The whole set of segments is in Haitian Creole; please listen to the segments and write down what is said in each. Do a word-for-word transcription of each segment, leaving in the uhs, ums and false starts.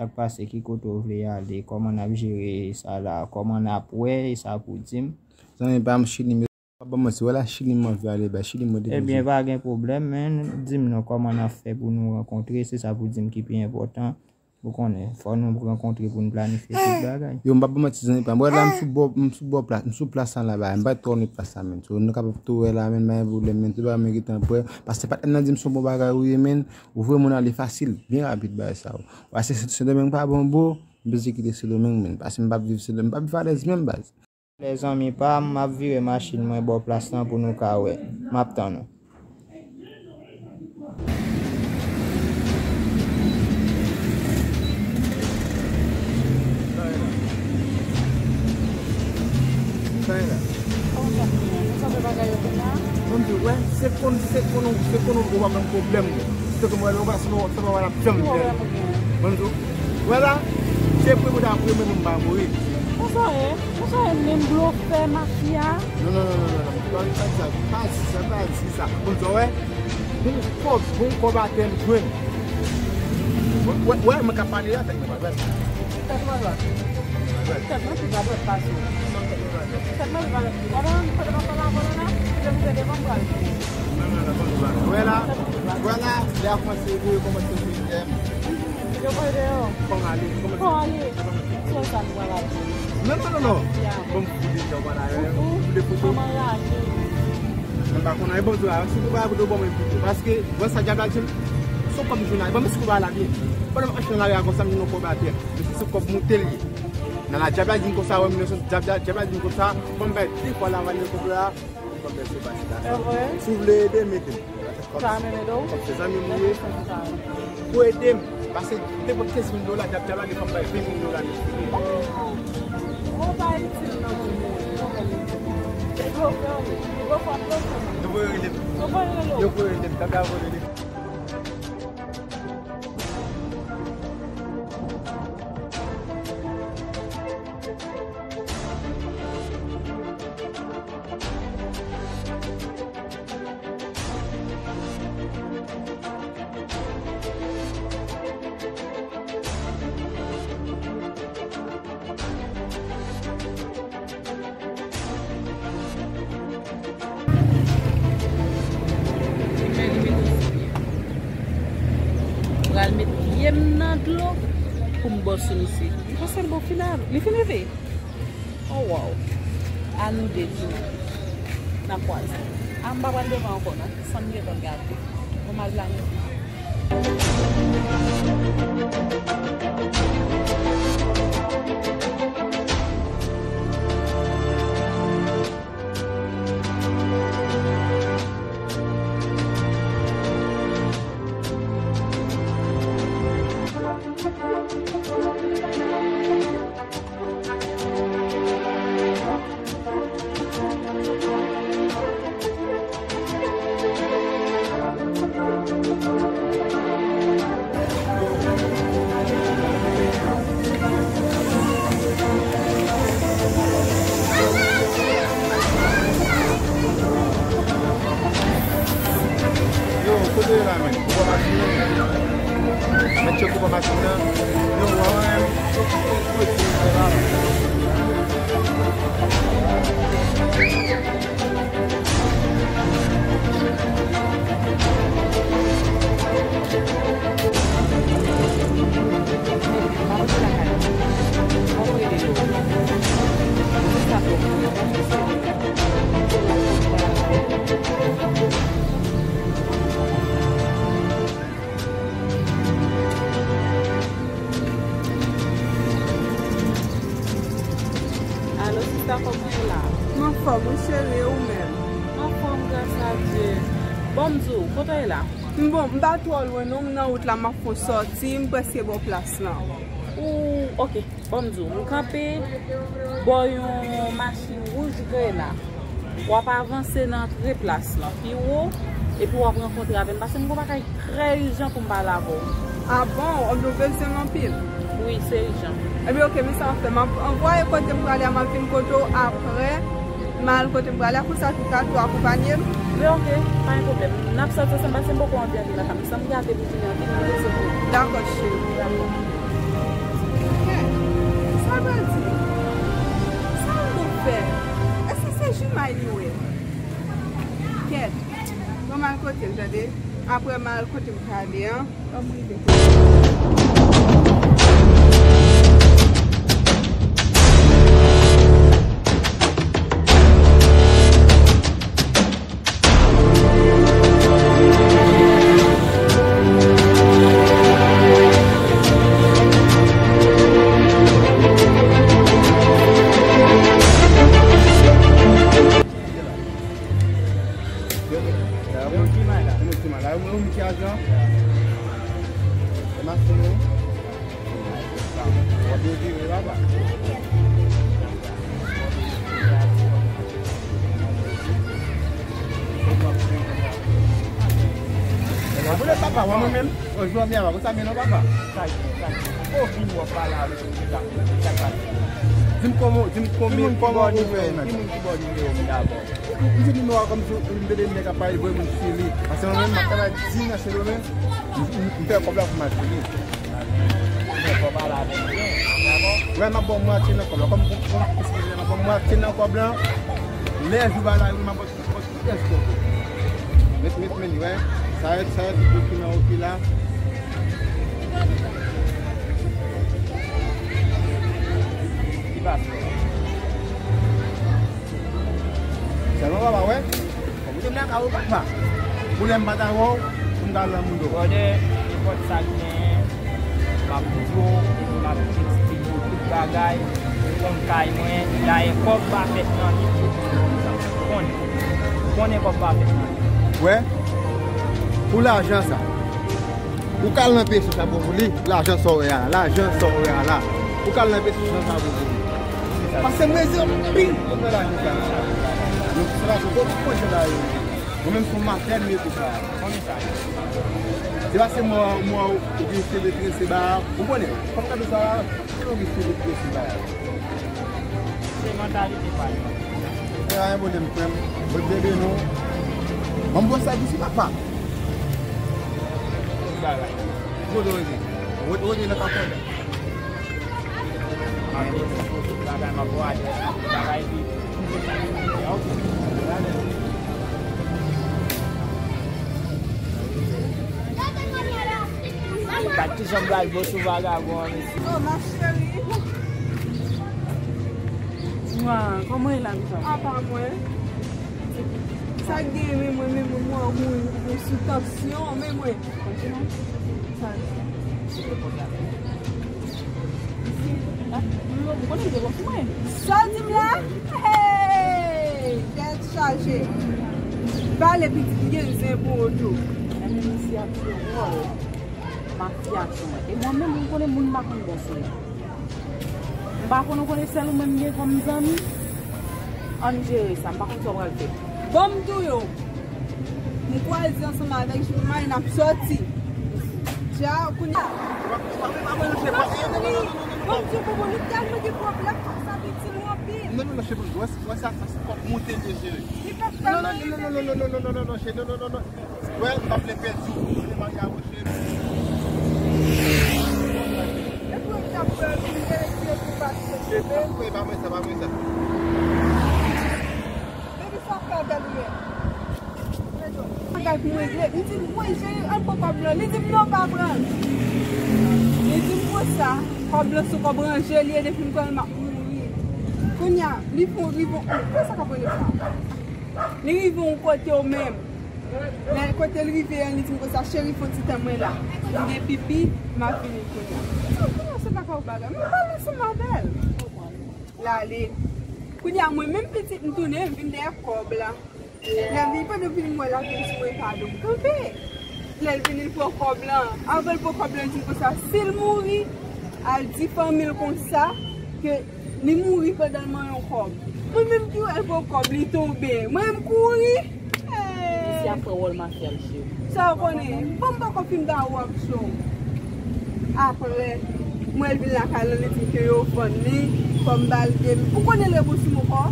Sa k pase, ki kote w vle ale, kòman n ap jere sa la, kòman n ap wè, e sa pou di m. Zanmi pa m, Chili m, pa ban manti, wè la Chili m anvi ale, bay Chili m mande Bondye. Ebyen, pa gen pwoblèm, men di m non, kòman n ap fè pou nou rankontre, se sa pou di m ki pi enpòtan. Ou konnen, fò nou rankontre pou n planifye tout bagay. Yo, m pa ban manti, zanmi pa m, wè la m sou bò, m sou bò plas, m sou plas la la, bay, m pa twò renmen plas la, men. So, nou kapab tou wè la, men, pa gen pwoblèm, men, tout bagay mwen gentan prè. Paske patnè m nan di m se yon bon bagay ou ye, men, ou voye moun ale fasil, byen rapid, bagay sa yo. Wè, se Sendomeng pa bon, bro. M bezwen kite Sendomeng, men. Paske m p ap viv Sendomeng, m p ap viv alèz menm, baz. Lèzanmi pa m, m ap vire machin mwen bò plas lan pou nou ka wè. M ap tann nou. Sa e la. Kòman sa fè? Ou sanble bagay yo fè la? Bon, di, wè, se konn, se konn, se konn ou pa menm pwoblèm. Se konn wè, lè ou pa, se pa, se pa wè l ap janm fè. Bon, di, wè la, se premye ta premye moun pa mouri. Konsa e, konsa e, menm blofè, mafya. Non, non, non, non, non, non. Pa, pa di sa, pa di sa, pa di sa. Bon, di, wè, bon kòb, bon kòb atè m jwenn. Wè, wè, wè, mwen ka pale la, tèt mwen pa dwèt. Tèt mwen dwèt. Tèt mwen pi pa dwèt pase w. Tèt mwen pi pa dwèt. Wè la, kote m ap pale la, kote la. Wè la, wè la, lè a kòmanse vre, yo kòmanse vre, jèm. Yo voye deyò. Fò m ale, fò m ale. Fò m ale. Se sa nou pral ale. Non, non, non, non. Ya. Bon, m fout deja, w pral ale. Ou fout? Fout de foto. Manman raje. Mwen pa konn anyen, bon, tou la, si ou pa kote w ban mwen pito. Paske, wè sa dyab la di m, se yon kòb m jwenn la. Ban m si ou pa la byen. Pandan m achte nan lari a konsa, m jwenn yon kòb atè. Men se se kòb moute l ye. Nan la dyab la di m konsa, wè, m nan dyab la, dyab la di m konsa, ban m bay de fwa la, m ale kòb la, ban m bay se pati la. E vre? Si w vle ede m, ede m. Sa menm ede w? Kòm se zanmi m ou ye. Pou ede m. Paske nenpòt kenz mil dola, dyab, dyab la gen fòm bay ven mil dola nèt. Oh! Ou pa itil nan moun yo. Yo blofè w ye. Yo blofè w, blofè w. Yo voye rele m. Yo voye rele w. Yo voye rele m. Dyab la voye rele m. Pral met pye m nan dlo pou m bò sou misye. Li panse l bon final. Li fin rive. Oh, wow. A nou de tou. N a kwaze. A, m pa pral devan ankò, non. San m gentan gade. Bon, m al planifiye. Yo, kote yo la, men? Ou pa mache, men? Mèt chòk ou pa mache nan. Yo, wè, wè. Kòman w ye la? M anfòm, wi, cheri, e ou menm? M anfòm, gras a Dye. Bon, m di w, kote w ye la? M bon, m pa twò lwen, non, m nan wout la, m ap fè yon sòti, m prèske bò plas lan. Ou, oke. Bon, m di w, m kanpe bò yon machin wouj grena. W ap avanse nan antre plas lan pi wo, epi w ap rankontre avè m, paske m gon bagay trè ijan pou m pale avè w. A bon? Ou bezwen m anpil? Wi, se ijan. Ebyen, oke, men sa w ap fè. M ap anvwaye kote m prale a, m ap vin kote w apre. M al kote m prale a, konsa tou ka tou akonpanye m. Men oke, pa gen pwoblèm. N ap sòti ansanm, paske m poko anvi antre lakay m. Sa m gade pou fini antre, m lese pou ou. Dakò, cheri. Dakò. Kèt, sa vle di? Sa Arnaud fè? Èske se jimay li wè? Kèt, ban m al kote l, tande. Apre m al kote m prale an, ban m rive kote l. Papa, wè mwen menm. Bonjou, mi amor. Konsa men non, papa. Sa gen, sa gen. Ou vin w ap pale avè m, sa, sa pase. Di m kòman, di m kòman, kòman ou fè menm? Ki moun ki ba w nimewo m dabò? M di nimewo a kòmsi m te de nèg ap pale vre moun Chili. Paske mwen menm, m ap travay di nan Sendomeng, m, m, m fè kòb la pou m al Chili. Fè kòb la avè m, dabò. Wè, m ap ba w mwatye nan kòb la. Kòm, kòm, kòm, m ap ba w mwatye nan kòb la. Lè jou ba la, m ap ba w Yes, Coco. Met, met men li, wè. Sa rèd, sa rèd, tout dokiman oke la. Ki pase? Sèlman papa, wè. Kòm ou te nan kay ou papa. Pou lè m pa ta wè w, pou m ta al nan moun do. Brother, nenpòt sa k genyen, m ap di w, epi m ap eksplike w tout bagay. Ou konn kay mwen, dayè kòb pa fèt nan vit, ou konn sa. Ou konnen. Ou konnen kòb pa fèt nan vit. Wè, pou lajan sa, ou ka al nan peche sa pou li, lajan sa w wè a la, lajan sa w wè a la. Ou ka al nan peche sa pou li. Paske m rezi anpil pou m nan lajan sa. Nou, se pa sou kòb mwen se la yo. Mwen menm se yon matèl mete sa. Konbyen sa ye? Se pa se mwen, mwen, ou gen cheve trese ba, ou konnen. Kòm gade sa la, se yon gen cheve trese ba. Se mantalite pa yo. Se pa yon pwoblèm, frè m. Bondye beni w. Ban m bwè sa isi, papa. Tout bagay. Kote w rete? Ou rete, ou rete nan Kapòn? Kat ki jan m pral bo sou vagabon an, mesye. Oh, ma chérie. Mwa, kòman e la, Michel? Apa mwen. Sa k genyen, men mwen, men mwen, mwen, mwen, mwen sou tansyon, men mwen. Kontinye. Sa. Sa w di m la? Hey! Tèt chaje. Pale pitit, li gen zen pou ou tou. Enben, misye ap jwe wòl mafya sou mwen. E mwen menm, ou konnen moun m pa konn bon sou mwen. M pa konn, ou konnen sèl ou menm m gen kòm zanmi. Ann jere sa, m pa konn sa w pral fè. Bon, m touye w. M kwaze ansanm avèk Joumay, n ap sòti. Tcha, kounye a. Bon, m di w, Bobo, nou tèlman gen pwoblèm, fòk sa itil nou anpil. Non, non, non, cheri, wè, wè sa, sa, sa kòk monte l ye, cheri. Li pa tèlman rive. Non, non, non, non, non, cheri, non, non, non, non. Wè, m pa vle pèdi w. Mwen te marye avè w, cheri. E pou m t ap fè, m te retire pou pase. Cheri, pa, pa, pa mwen sa, pa mwen sa. Baby, sa w fè bèl ou ye. Bagay pou m regle. Li di m, "Wi, cheri, al pran kòb lan." Li di m, "Non, pa pran l." Li di m konsa, "Kòb lan se kòb ranje li ye, depi m pran l, m ap mouri." Kounye a, li fè yon rive, oh, kisa k ap rele sa? Li rive yon kote w menm. Lè kote l rive an, li di m konsa, "Cheri, fè yon ti tan mwen la. M gen pipi, m ap vini kounye a." Kounye a, se pa ka w bagay. M pale ansanm avè l. L ale. Kounye a, mwen menm pitit m tounen, m vin dèyè kòb la. Lè l vin, pandan l vin, m wè l ap vin sou mwen, pado m kanpe. Lè l vin, l pran kòb lan. Avan l pran kòb lan, l di m konsa, si l mouri, al di fanmi l konsa ke li mouri pandan l manyen yon kòb. Mwen menm ki wè l pran kòb, li tonbe. Mwen menm kouri. Misye ap fè wòl mafya l, cheri. Sa w konnen? Bon, m poko fin ba ou opsyon. Apre, mwen vin lakay la, li di ke yo vann li, fò m ba l de mil. Ou konnen l rebousi m ankò?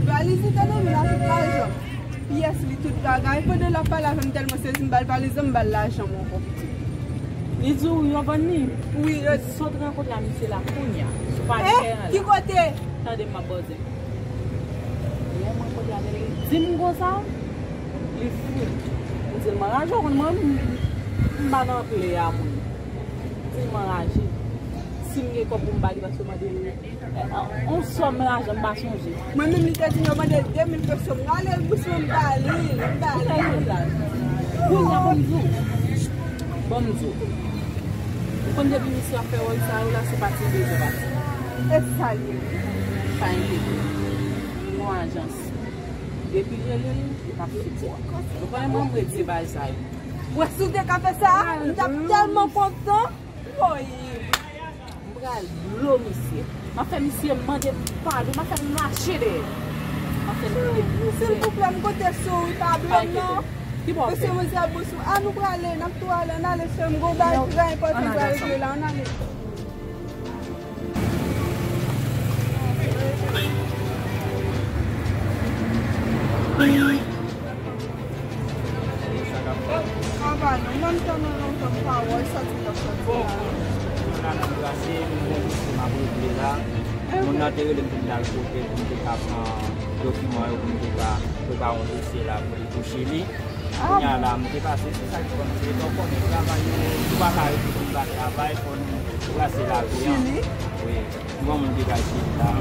Valiz li tande m la tout lajan. Pyès li tout bagay. Pandan l ap pale avè m tèlman sezi, m ba l valiz lan, m ba l lajan m ankò. Li di w yo vann li? Wi, yo. Sot rankontre a misye la kounye a. Sou pa Eh, ki kote? Tande m ap bòze. Lè mwen kote avè l, li di m konsa, li fou. M tèlman raje, ou konn mwen, m, m pa nan plè a moun. M tèlman raje. Si m gen kòb pou m ba li, paske mande l, eh, on sòm lajan, m pa sonje. Mwen menm, li te di m yo mande l de mil peso, m rale l bous mwen, m ba li, m ba li. Kounye a, ban m di w. Ban m di w. Ou konn depi misye ap fè wòl sa yo la, se pati l bezwen pati. E sa l ye? Pa enkyete w. Yon ajans. Depi l rele l, l ap sou kò a. Ou konnen mwen, mwen di bagay sa yo. Wè, si w te ka fè sa, m t ap tèlman kontan. Woy! M pral blo misye. M ap fè misye mande m padon, m ap fè l mache dèyè. M ap fè l mande m silvouplè, m konte sou ou, pa blo m non. Ki bò w fè? Mesye, mwen se ap bous ou. A, nou prale, n ap tou ale, ann ale, sè m, gon bagay ki enpòtan m pral regle la, ann ale. Sa k ap fèt? Anba non, mwen m tann ou lontan, m pa wè w sòti nan sòti la. Bon, moun nan nan trase, m gon misye m ap regle la. Moun nan te rele m pou m t al kote pou m te ka pran dokiman yo, pou m te ka prepare yon dosye la pou li touche li. Kounye a la, m te pase, se sa ki fè m se, donk, konnen travay yo, ou pa ka rete pou m pa travay, fò nou brase lavi an. Wi, m gon moun ki pral chili la.